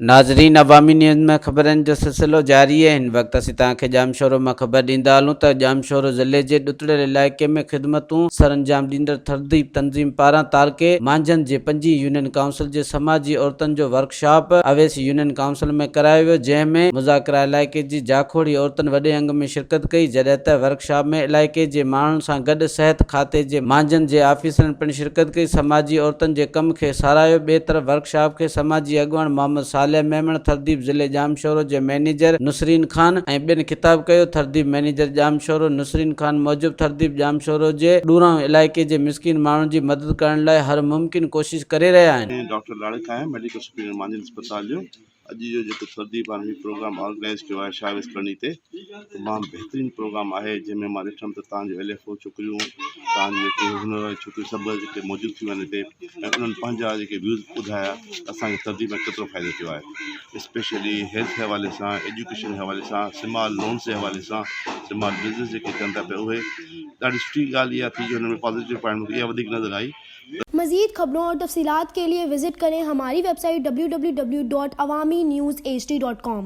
ناظرين عوامي نيوز ۾ خبرن جو سلسلو جاري آهي هن وقت اسين توهان کي ڄامشورو مان خبر ڏيندا هلون ته ڄامشورو ضلعي جي ڏتڙيل علائقي ۾ خدمتون سرانجام ڏيندڙ ٿرديپ تنظيم پاران تعلقي مانجهند جي پنجين يونين ڪائونسل جي سماجي عورتن جو ورڪشاپ اويس يونين ڪائونسل ۾ ڪرايو ويو جنهن ۾ مذاڪره علائقي جي جاکوڙي عورتن وڏي انگ ۾ شرڪت ڪئي جڏهن ته ورڪشاپ ۾ علائقي جي ماڻهن سان گڏ صحت کاتي جي مانجهند جي آفيسرن پڻ شرڪت ڪئي سماجي عورتن جي ڪم کي ساراهيو ٻئي طرف ورڪشاپ کي سماجي اڳواڻ محمد صالح ميمڻ، ٿرديپ ضلعي ڄامشورو جي مئنيجر نسرين خان ۽ ٻين خطاب ڪيو. ٿرديپ مئنيجر ڄامشورو نسرين خان موجب ٿرديپ ڄامشورو جي ڏورانهن علائقي جي مسڪين ماڻهن جي مدد ڪرڻ لاء هر ممڪن ڪوشش ڪري رهيا آهن. ڊاڪٽر لاڙڪ آهيان ميڊيڪل سپرينٽ مانجهند اسپتال جو اڄ جو جيڪو ٿرديپ وارن هي پروگرام آرگنائيز ڪيو آهي شاهه ويس ڪرڻي تي تمام بهترين پروگرام آهي جنهن ۾ مان ڏٺم ته تان جو ايل ايف او ڇوڪريون تان جون جيڪي هنر واريون ڇوڪريون سڀ جيڪي موجود ٿي ويون آهن هتي ۽ انهن پنهنجا جيڪي ويوز ٻڌايا ته اسانکي ٿرديپ ۾ ڪيترو فائدو ٿيو آهي اسپيشلي هيلٿ جي حوالي سان ايجوڪيشن جي حوالي سان سمال لونس جي حوالي سان سمال بزنس جيڪي ڪن ٿا پيا اهي ڏاڍي سٺي ڳالهه اها ٿي جو هن ۾ پازيٽو پوائنٽ مونکي اها وڌيڪ نظر آئي مزيد خبرون اور تفصيلات کے لئے وزٽ ڪرين ھماري web site www.awamiNewsHD.com.